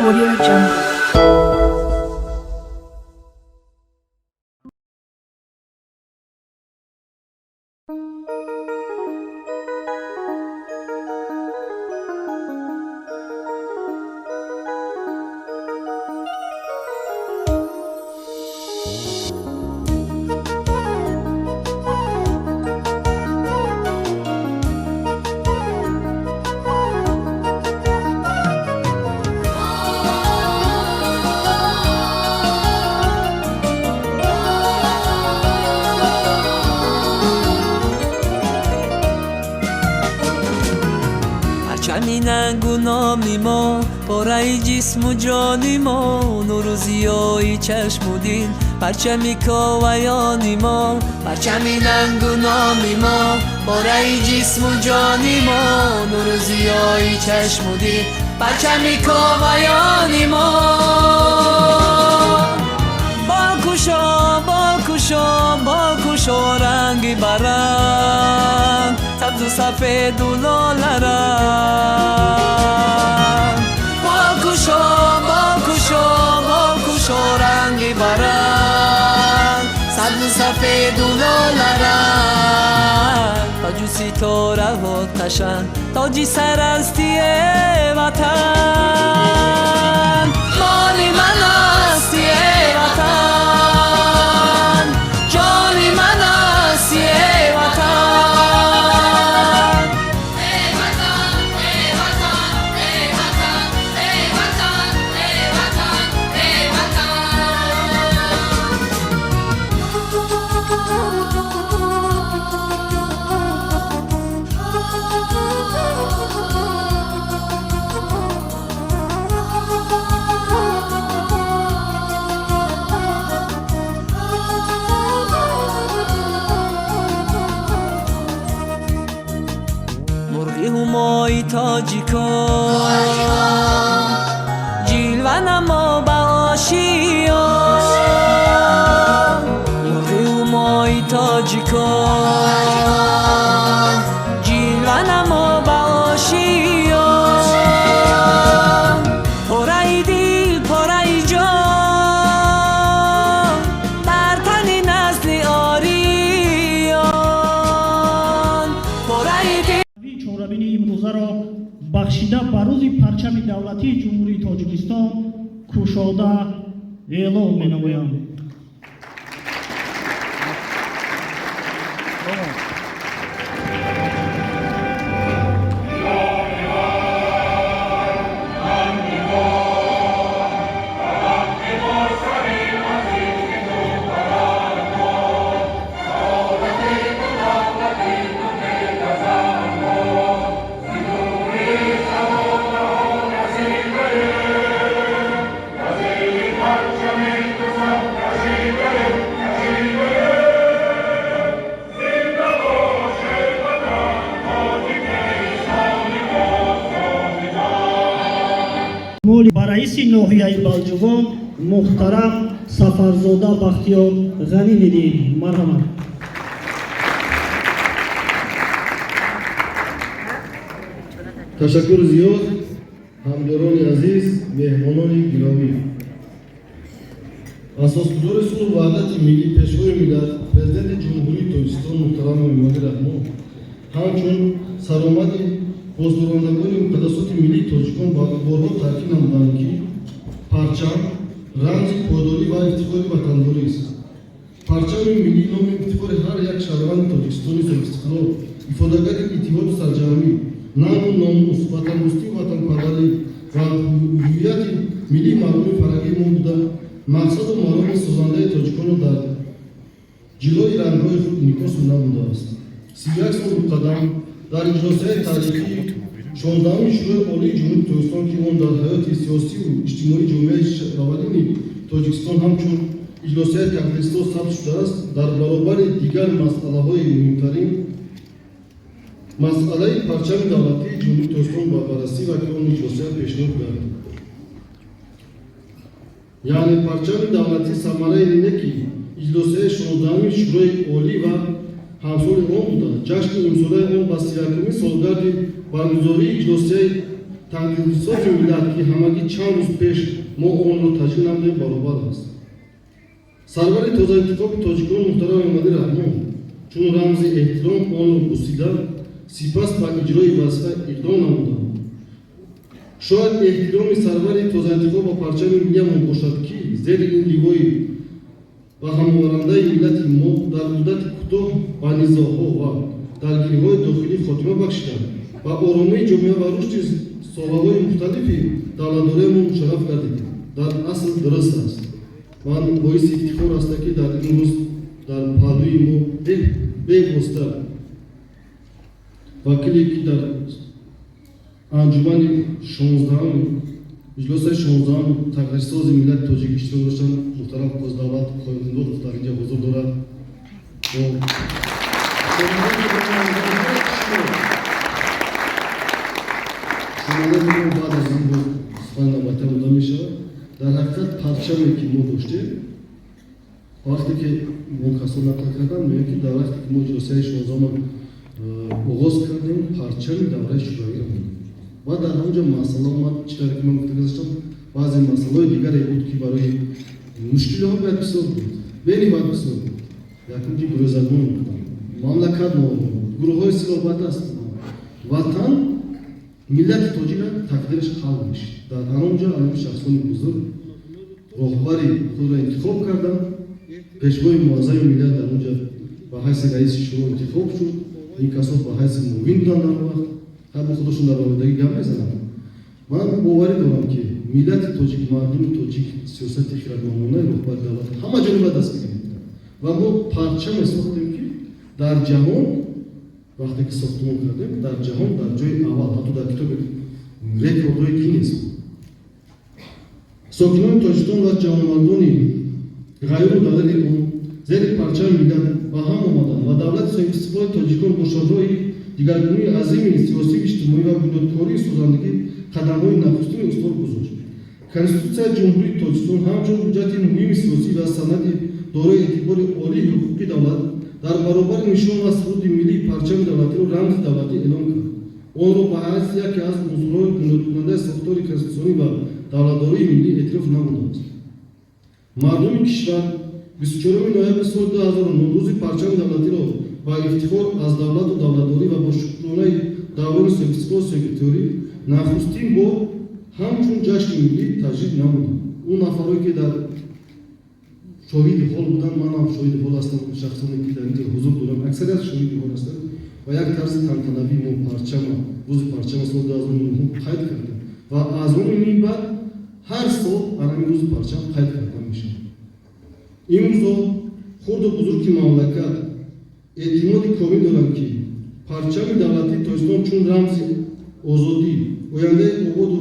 Audio Jungle. Парчами нангу номи мо, пораи ҷисму ҷони мо, нуру зиёи чашму дил, парчами коваёни мо. Парчами нангу номи мо, пораи ҷисму ҷони мо, нуру зиёи чашму дил, парчами коваёни мо. Болкушо, болкушо, болкушо, ранги баранг, сабзу сафеду лоларанг. Болкушо, болкушо, болкушо, ранги баранг, сабзу сафеду лоларанг. Тоҷу ситораҳо қашанг, тоҷи сарастие ватан. Моли ман асти, эй ватан, ҷони ман асти, эй ватан. Эй ватан, эй ватан, эй ватан, эй ватан, эй ватан, эй ватан. Мурғи ҳумои тоҷикон, ҷилва намо ба ошиён. Мурғи ҳумои тоҷикон, ҷилва намо ба ошиён. Пораи дил, пораи ҷон, дар тани насли ориён. Пораи дил. Чорабини имрӯзаро бахшида ба рӯзи парчами давлатии Ҷумҳурии Тоҷикистон кушода эълон менамоям. Моли ба раиси ноҳияи Балҷувон муҳтарам Сафарзода Бахтиёр Ғанӣ медиҳем. Марҳамат. Ташаккури зиёд, ҳамдорони азиз, меҳмонони гиромӣ. Асосгузори сулҳу ваҳдати миллӣ, Пешвои миллат, Президенти Ҷумҳурии Тоҷикистон муҳтарам Эмомалӣ Раҳмон ҳамчун саромади боздорандагони муқаддасоти миллии тоҷикон борҳо таъкид намуданд, ки парчам рамзи пойдорӣ ва ифтихори ватандорист. Парчами миллӣ номи ифтихори ҳар як шаҳрванди Тоҷикистони соҳибистиқлол, ифодагари иттиҳоду сарҷамъӣ, нангу номус, ватандӯстию ватанпарварӣ ва ҳуввияти миллии мардуми фарҳангии мо буда, мақсаду мароми созандаи тоҷиконро дар ҷилои рангҳои худ инъикос намудааст. 31 сол муқаддам дар иҷлосияи таърихии 16-уми Шӯрои Олии Ҷумҳурии Тоҷикистон, ки он дар ҳаёти сиёсию иҷтимоии ҷомеаи аввалини Тоҷикистон ҳамчун иҷлосияи тақдирсоз сабт шудааст, дар баробари дигар масъалаҳои муҳимтарин масъалаи парчами давлатии Ҷумҳурии Тоҷикистон ба баррасӣ ва ки он иҷлосия пешниҳод гардид. Яъне парчами давлатӣ самараи неки иҷлосияи 16-уми Шӯрои Олӣ ва ҳамсоли он буда, ҷашни имсолаи он ба 31-умин солгарди баргузории иҷлосияи Тақдирсози миллат, ки ҳамагӣ чанд рӯз пеш мо онро таҷлил намудем, баробар аст. Сарвари тозаинтихоби тоҷикон муҳтарам Эмомалӣ Раҳмон чун рамзи эҳтиром онро бусида, сипас ба иҷрои вазифа иқдом намуданд. Шояд эҳтироми сарвари тозаинтихоб ба парчами миллиамон бошад, ки зери ин ливои ба ҳамоварандаи миллати мо дар муддати кӯтоҳ ба низоъҳо ва даргириҳои дохилӣ хотима бахшида, ба оромии ҷомеа ва рушди соҳаҳои мухталифи давлатдориамон мушарраф гардид, дар асл дуруст аст. Ман боиси ифтихор аст, ки дар ин рӯз дар паҳлӯи мо бевосита вакиле, ки дар анҷумани 16-ум, иҷлосаи 16-ум тақдирсози миллати тоҷик иштирок доштанд, муҳтарам Қоздавлат Қоиммуродов дар инҷа ҳузур дорад. Шунавандагон, баъд аз ин боз сухан навбатӣ дода мешавад. Дар ҳақиқат, парчаме, ки мо доштем, вақте ки мо касон нақл кардам, мегӯяд, ки дар вақте ки мо иҷлосияи 16-ум оғоз кардем, парчами давраи шӯравиро мондем ва дар ҳамон ҷо масъала омад. Чӣ тавре ки ман гуфта гузаштам, баъзе масъалаҳои дигаре буд, ки барои мушкилиҳо бояд бисёр буд, бениҳоят бисёр буд. Якум ки гурезагон буданд, мамлакат ноором буд, гурӯҳҳои силоҳбадаст, ватан, миллати тоҷика тақдираш ҳал мешид. Дар ҳамон ҷо ҳамин шахсони бузург роҳбари худро интихоб карданд. Пешвои муаззами миллат дар он ҷо ба ҳайси раиси шӯро интихоб шуд. Ин касон ба ҳайси муовин буданд. Дар он вақт ҳар бо худошон дар омодагӣ гап мезананд. Ман боварӣ дорам, ки миллати тоҷик, мардуми тоҷик сиёсати хирадмандонаи роҳбари давлат ҳама ҷониба дастгирӣ мекунад ва мо парчаме сохтем, ки дар ҷаҳон, вақте ки сохтмон кардем, дар ҷаҳон дар ҷои аввал, ҳатто дар китоби рекордҳои Гиннес буд. Сокинони Тоҷикистон ва ҷавонмардони ғайру далели он зери парчами миллат ба ҳам омаданд ва давлати соҳибистиқлоли тоҷикон бо шоҳроҳи дигаргунии азими сиёсию иҷтимоӣ ва бунёдкории созандагӣ қадамҳои нахустини устувор гузошт. Конститутсияи Ҷумҳурии Тоҷикистон ҳамчун ҳуҷҷати муҳими сиёсӣ ва санади дорои эътибори олии ҳуқуқи давлат дар баробари нишон ва суруди миллӣ парчами давлатиро рамзи давлатӣ эълон кард, онро ба ҳайси яке аз унсурҳои бунёдкунандаи сохтори конститутсионӣ ва давлатдории миллӣ эътироф намудааст. Мардуми кишвар 24 ноябри соли 2009 рӯзи парчами давлатиро ба ифтихор аз давлату давлатдорӣ ва бо шукронаи даврони соҳибистиқлолу соҳибихтиёрӣ нахустин бор ҳамчун ҷашни миллӣ таҷлил намуданд. Он нафарое, ки дар шоҳиди ҳол буданд, манам шоҳиди ҳол ҳастам, шахсоне, ки дар инҷо ҳузур доранд, аксарият шоҳиди ҳол ҳастанд ва як тарзи тантанавӣ мо парчама, рӯзи парчама соли 2009 қайд кардем ва аз он ин баъд ҳар сол ҳамин рӯзи парчам қайд карда мешавад. Имрӯзо хурду бузурги мамлакат эътимоди комил доранд, ки парчами давлатии Тоҷикистон чун рамзи озодӣ, ояндаи ободу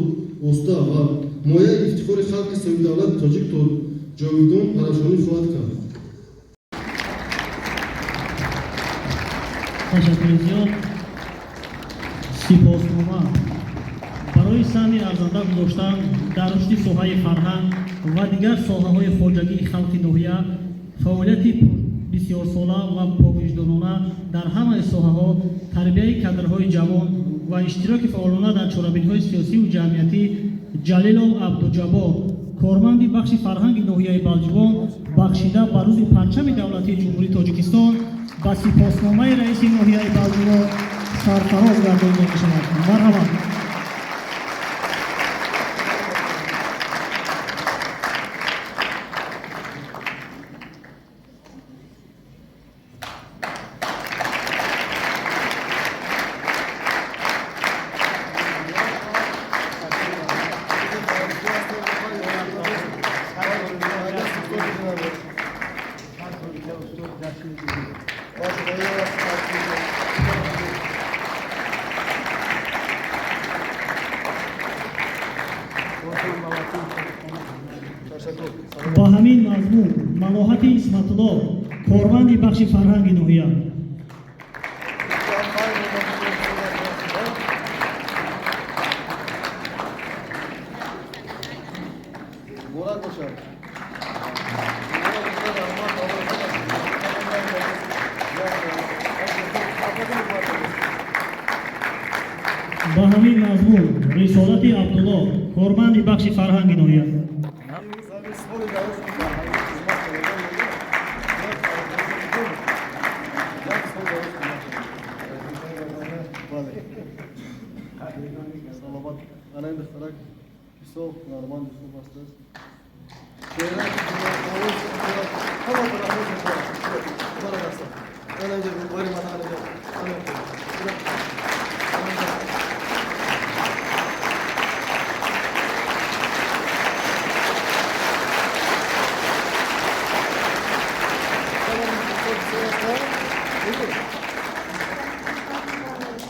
осуда ва мояи ифтихори халқи соҳибдавлати тоҷик то ҷовидон парашонӣ хоҳад кард. Ташаккури зиёд. Сипоснома барои саҳми арзанда гузоштан дар рушди соҳаи фарҳанг ва дигар соҳаҳои хоҷагии халқи ноҳия, фаъолияти бисёрсола ва повиҷдонона дар ҳамаи соҳаҳо, тарбияи кадрҳои ҷавон ва иштироки фаъолона дар чорабиниҳои сиёсиву ҷамъиятӣ Ҷалилов Абдуҷаббор, корманди бахши фарҳанги ноҳияи Балҷувон, бахшида ба рӯзи парчами давлатии Ҷумҳурии Тоҷикистон ба сипосномаи раиси ноҳияи Балҷувон сарфароз гардонида мешавад. Марҳамат. Ба ҳамин мазмун Малоҳати Исматулло, корманди бахши фарҳанги ноҳия. Муборак бошад. Ба ҳамин мазмун Рисолати Абдулло, корманди бахши фарҳанги ноҳия. Саломат. Ана ин духтарак бисёр ҳунарманд хуб ҳастааст. Ҳама тарафҳо. Ана инҷа рӯбари ман, ана инҷа. Ана.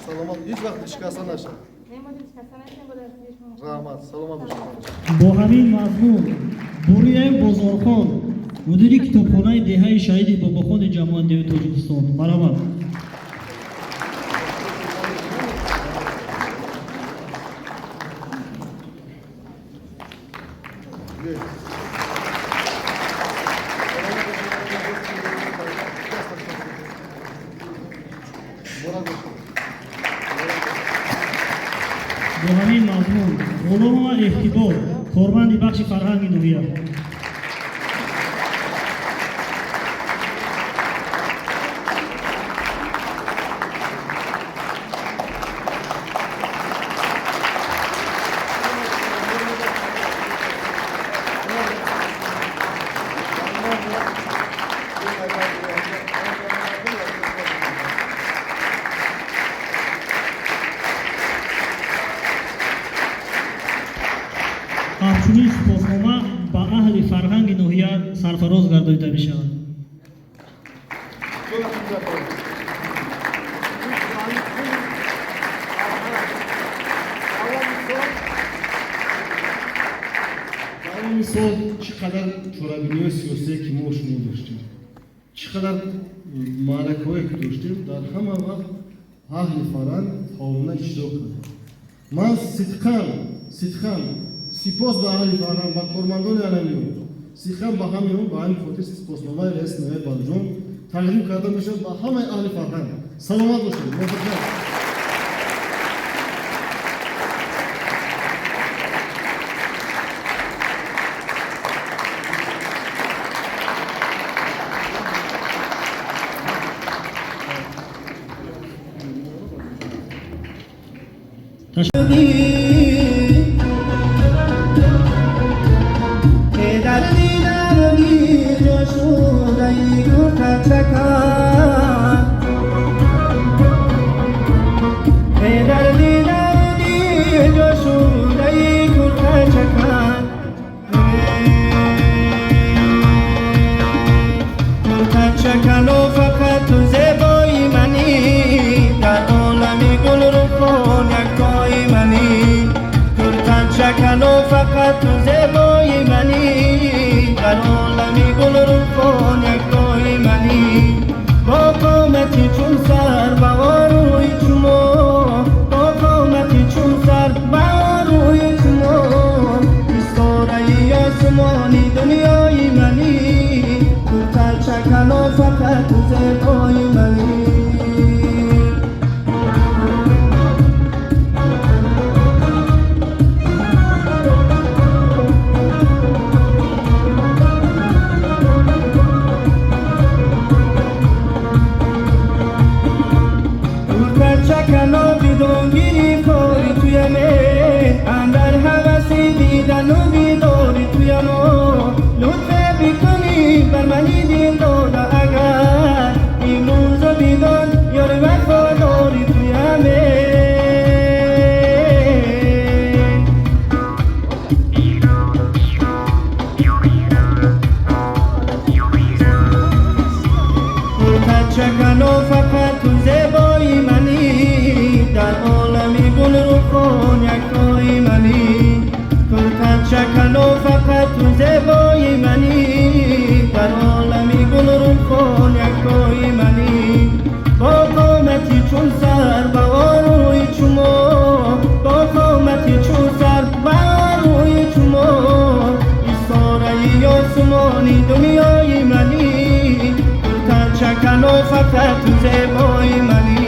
Саломат, ҳеҷ вақт шикаста нашад. Раҳмат, саломат бошед. Бо ҳамин мазмун Буриев Бозорхон, мудири китобхонаи деҳаи Шаҳиди Бобохони ҷамоати деҳоти Тоҷикистон. Марҳамат. Бо ҳамин мазмун Ғуломова Эҳтибор, корманди бахши фарҳанги ноҳия. Ҳамчунин сипоснома ба аҳли фарҳанги ноҳия сарфароз гардонида мешавад. Давоми сол чӣ қадар чорабиниҳои сиёсие ки мо шумо доштем, чӣ қадар маъракаҳое ки доштем, дар ҳама вақт аҳли фарҳанг фаъолона иштирок карданд. Ман сидқан сипос ба аҳли фарҳанг, ба кормандони аламиён, сидқан ба ҳамаи, ба ҳамин хотир сипосномаи раиси ноҳияи Балҷон тақдим карда мешавад ба ҳамаи аҳли фарҳанг. Саломат бошед, муваффақият. در دیدم گیر شد ای گفت چکن، در دیدم گیر شد ای گفت چکن، گفت چکن و فقط تو زیبایی منی، در عالم گل رو یکتای منی، گفت چکن و فقط تو زیبایی منی، در عالم گل رو یکتای منی، با قامتی چون سر و آروی چما، با قامتی چون سر و آروی چما، استاره آسمانی دنیای منی، تو چکن و فقط تو زیبای منی. فقط تو زیبای منی.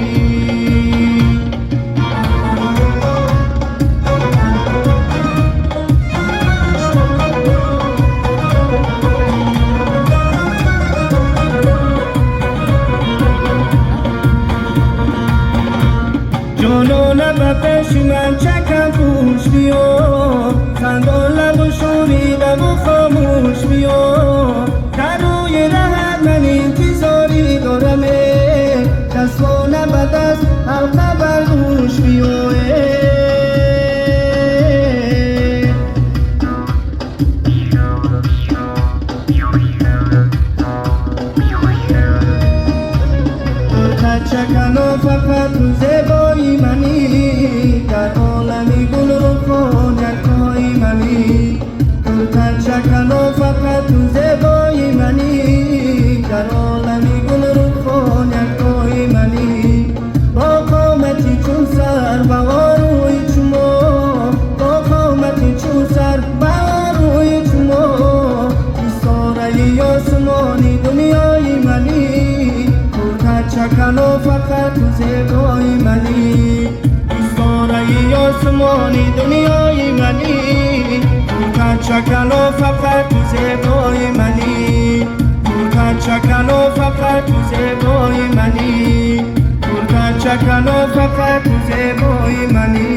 نقشی من چکم پوش بیا، خندان لب و شوریده و خاموش بیا. در روی رهت من انتظاری دارم، دستانه به دست حلقه بر گوش بیا. چکنو فقط تو زیبایی منی، در عالمی گل رخان یکتایی منی. تو چکنو فقط تو زیبایی منی، در عالمی گل رخان یکتایی منی. با قامتی چون سر و آروی چما، با قامتی چون سر و آروی چما، استاره آسمانی دنیای منی. چکنو فقط تو زیبای منی، استاره آسمانی دنیای منی. چکنو فقط تو زیبای منی، چکنو فقط تو زیبای منی، چکنو فقط تو زیبای منی.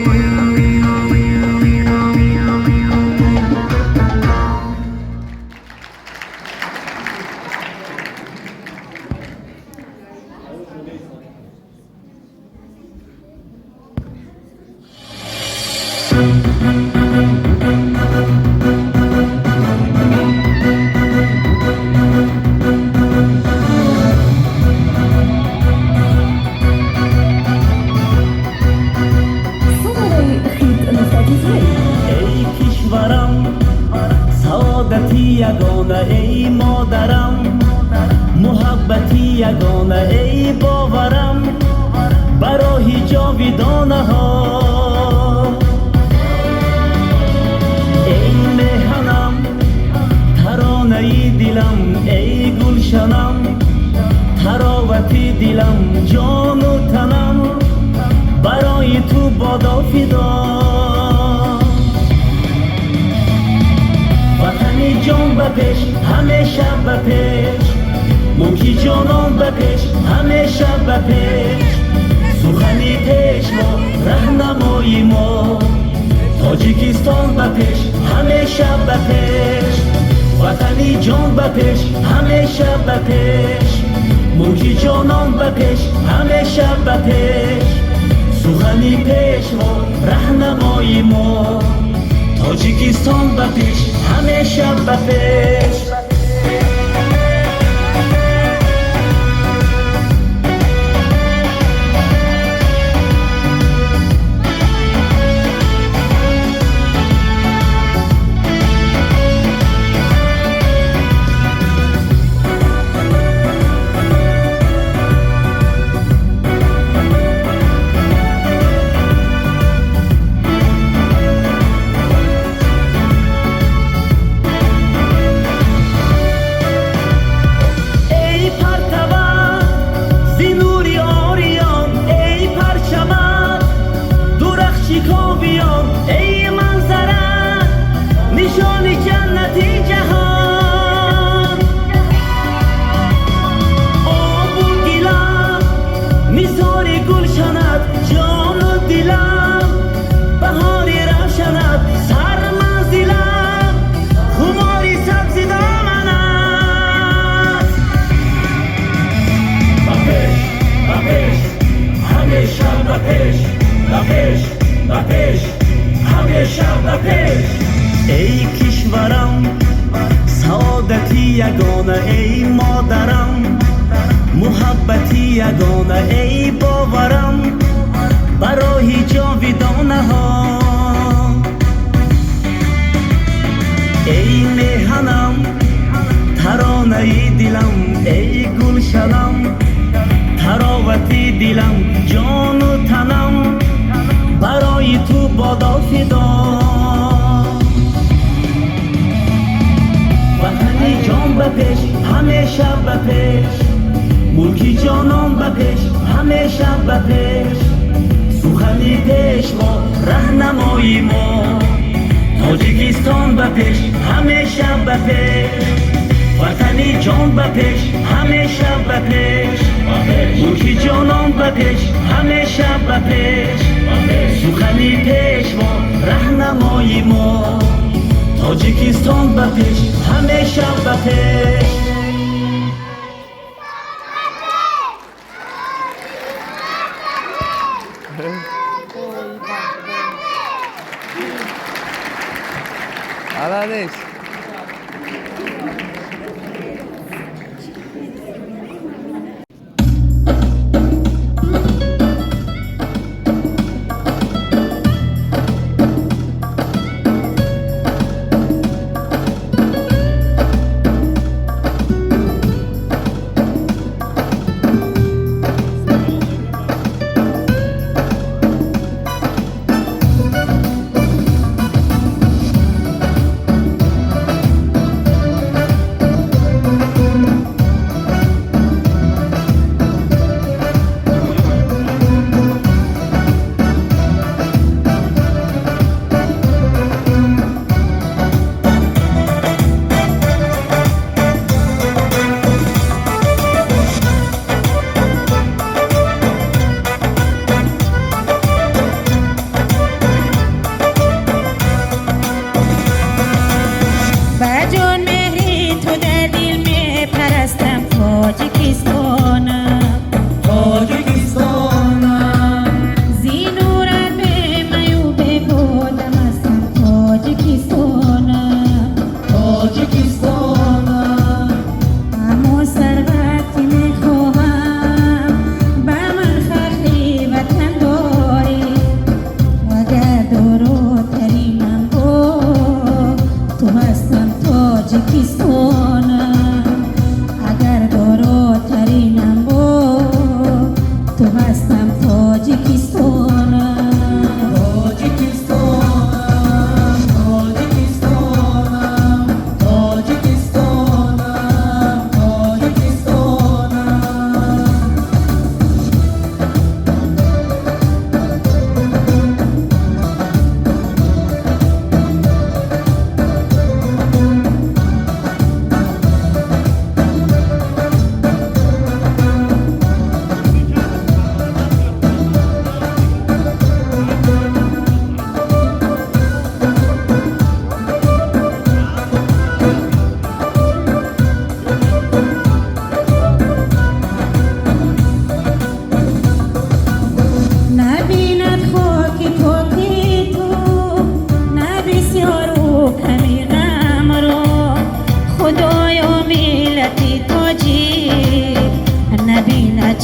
Эй кишварам, саодати ягона, эй модарам, муҳаббати ягона, эй боварам, ба роҳи ҷовидонаҳо. Эй меҳанам, таронаи дилам, эй гулшанам, таровати дилам, ҷону танам барои ту бодо фидо. Ватани ҷон ба пеш, ҳамеша ба пеш, мулки ҷонон ба пеш, ҳамеша ба пеш. Сухани пешво раҳнамои мо, Тоҷикистон ба пеш, ҳамеша ба пеш. Ватани ҷон ба пеш, ҳамеша ба пеш, мулки ҷонон ба пеш, ҳамеша ба пеш. Сухани пешво раҳнамои мо, Тоҷикистон ба пеш, ҳамеша ба пеш. Эй кишварам, саодати ягона, эй модарам, муҳаббати ягона, эй боварам, ба роҳи ҷовидонаҳо. Эй меҳанам, таронаи дилам, эй гулшанам, таровати дилам, ҷону танам барои ту бодо фидо. Ватани ҷон ба пеш, ҳамеша ба пеш, мулки ҷонон ба пеш, ҳамеша ба пеш. Сухани пешво раҳнамои мо, Тоҷикистон ба пеш, ҳамеша ба пеш. Ватани ҷон ба пеш, ҳамеша ба пеш. Мулки ҷонон ба пеш, ҳамеша ба пеш. Сухани пешво, раҳнамои мо. Тоҷикистон ба пеш, ҳамеша ба пеш. Молодец.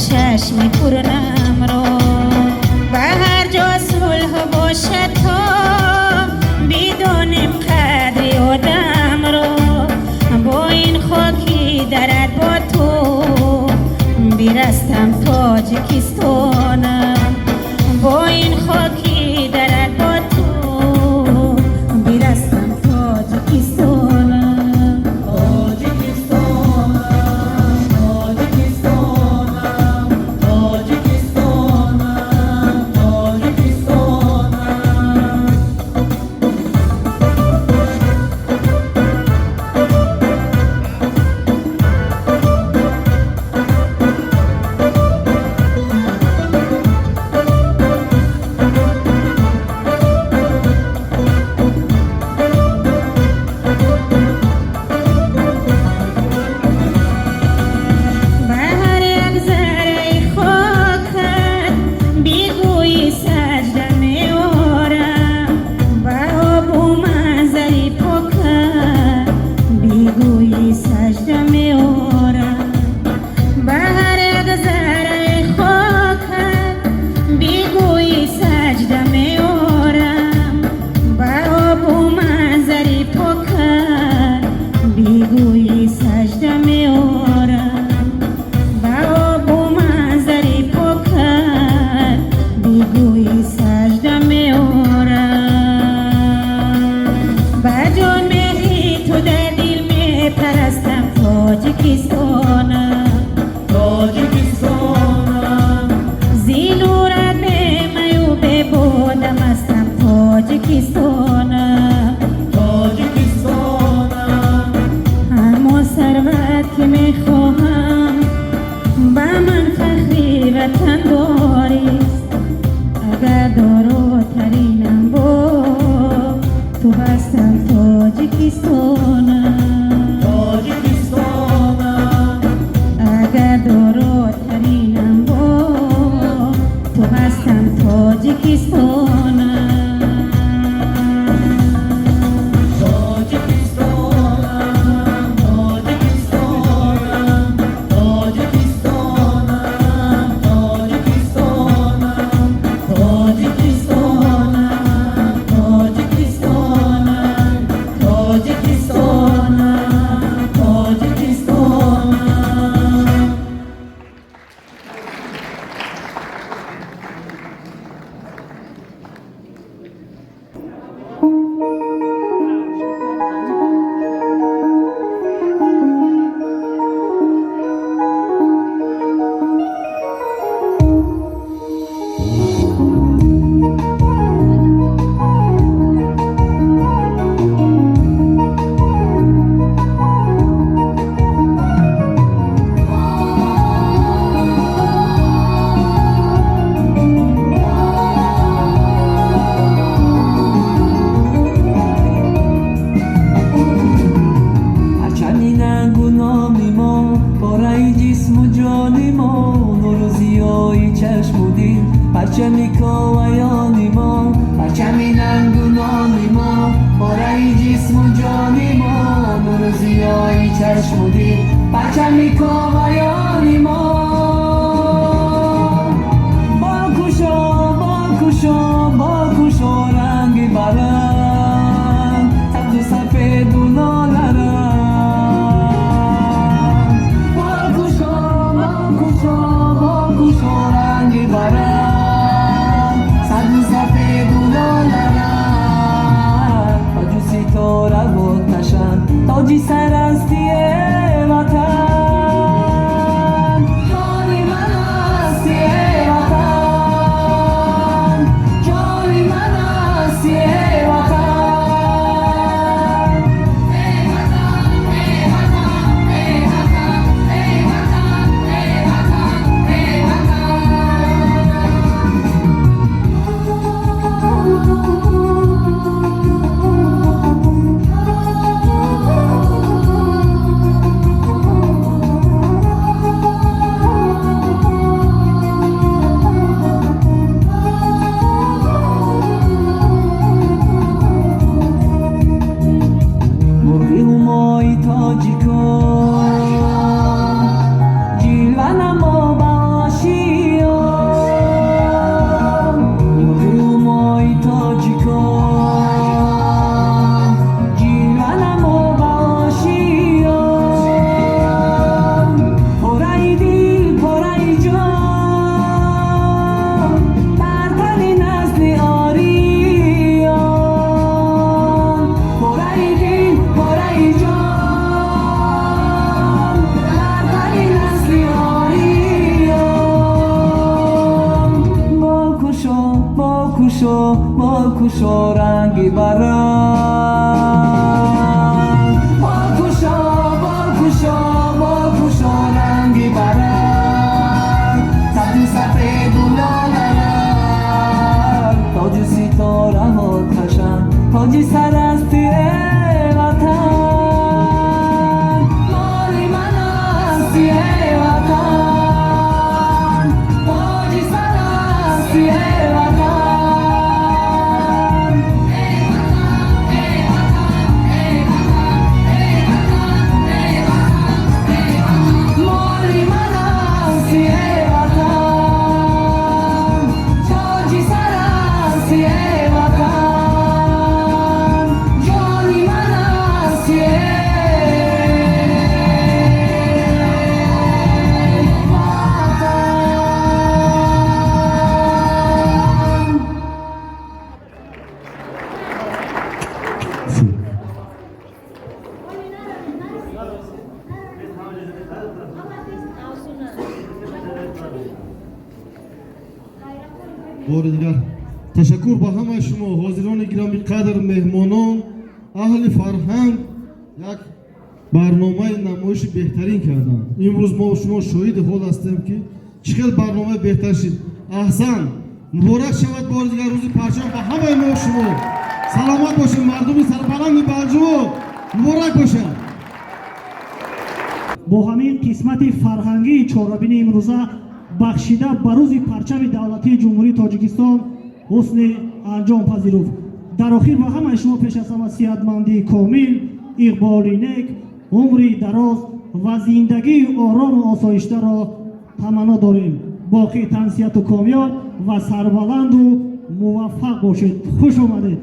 چشم پرنم را به هر جا صلح باشد تا بدانیم قدر آدم را. با این خاکی درد با تو برستم تاجیکستانم. با این خاکی درد با تو برستم تاجیکستانم. Тоҷикистонам, Тоҷикистонам, ҳамо сарват. Ту ҳастам Тоҷикистонам. Тоҷикистонам. Агар доротаринам бо ту ҳастам Тоҷикистонам. Тоҷикистонам, Тоҷикистонам, Тоҷикистонам, Тоҷикистонам, Тоҷикистонам, Тоҷикистонам, Тоҷикистонам, Тоҷикистонам. Парчами нангу номи мо, пораи ҷисму ҷони мо, нуру зиёи чашму дил, парчами коваёни мо. Парчами нангу номи мо, пораи ҷисму ҷони мо, нуру зиёи чашму дил, парчами коваёни мо. Балкушо, балкушо, балкушо ранги баланд, сабзу сафеду лоларанг. Балкушо, балкушо, балкушо ранги баланд, сабзу сафеду лоларанг. Тоҷу ситораву ташан, тоҷи сарастие ватан. Ҷони ман асти эй ватан, ҷони ман асти эй ватан. Эй Ватан, эй Ватан, эй Ватан, эй Ватан, эй Ватан, эй Ватан. Мурғи ҳумои тоҷикон, ҷилва намо ба ошиён. Мурғи ҳумои тоҷикон, ҷилва намо ба ошиён. Пораи дил, пораи ҷон, дар тани насли ориён. Пораи дил, пораи ҷон, дар тани насли ориён. Балкушо, балкушо, балкушо ранги баранг. Балкушо, балкушо, балкушо ранги баранг, сабзу сафеду лоларанг. Тоҷу ситораҳо ташан, тоҷи сарасти эй ватан. Моли ман асти эй ватан, тоҷи сарасти эй ватан. Эй Ватан, эй Ватан, эй Ватан, эй Ватан, эй Ватан, эй Ватан. Моли ман асти эй ватан, тоҷи сарасти эй ватан, ҷони ман асти эй ватан. Бори дигар ташаккур ба ҳамаи шумо, ҳозирони гиромӣ қадр, меҳмонон, аҳли фарҳанг. Як барномаи намоиши беҳтарин карданд. Имрӯз мо шумо шоҳиди ҳол ҳастем, ки чӣ хел барномаи беҳтар шид. Аҳсан, муборак шавад бори дигар рӯзи парчам ба ҳамаи мо шумо. Саломат бошед, мардуми сарбаланди Балҷувон, муборак бошад. Бо ҳамин қисмати фарҳангии чорабинии имрӯза, бахшида ба рӯзи парчами давлатии Ҷумҳурии Тоҷикистон, ҳусни анҷом пазируфт. Дар охир ба ҳамаи шумо пеш аз ҳама сиҳатмандии комил, иқболи нек, умри дароз ва зиндагии орому осоиштаро таманно дорем. Боқӣ тансиҳату комёб ва сарбаланду муваффақ бошед. Хуш омадед.